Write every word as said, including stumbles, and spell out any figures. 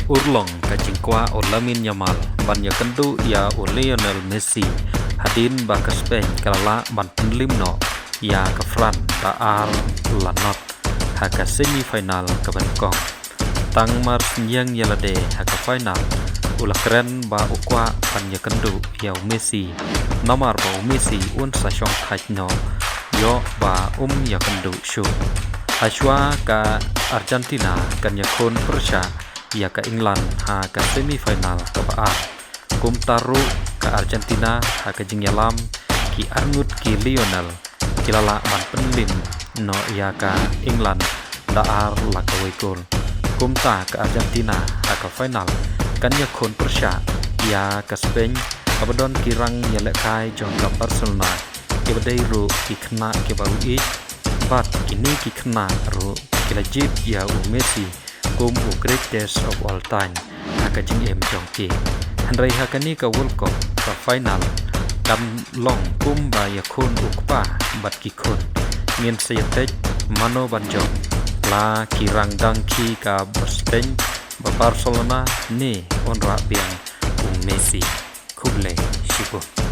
Urlong ka jingkwah u Lamine Yamal ban ïakynduh ïa u Lionel Messi hadien ba ka Spain ka la lah ban pynliem noh ïa ka France da ar la not ha ka semi final ka ban kong. Tang mar sniang ïa lade ha ka final u la kren ba u kwah ban ïakynduh ïa u Messi, namar ba u Messi un sa shong thait noh ïoh ba um ïakynduh shuh. Hashwa ka Argentina kan ïakhun pyrshah ïa ka England ha ka semi final ka ba ar. Kumta ruh ka Argentina ha ka jingïalam ki arngut ki Lionel ki la lah ban pynliem noh ïa ka England da ar la kawei gol. Kumta ka Argentina ha ka final kan ïakhun pyrshah ïa ka Spain ka ba don ki rang ïalehkai jong ka Barcelona ki ba dei ruh ki khynnah ki ba u ïeit bad kine ki khynnah ruh ki la jied ïa u Messi kum u greatest of all time ha ka jingim jong ki. Hynrei ha kane ka World Cup ka final kan long kum ba ïakhun u kpa bad ki khun. Ngin sa ïathuh mano ban jop, la ki rang dang ki ka Spain ba Barcelona ne un rah biang u Messi. Khublei shibun.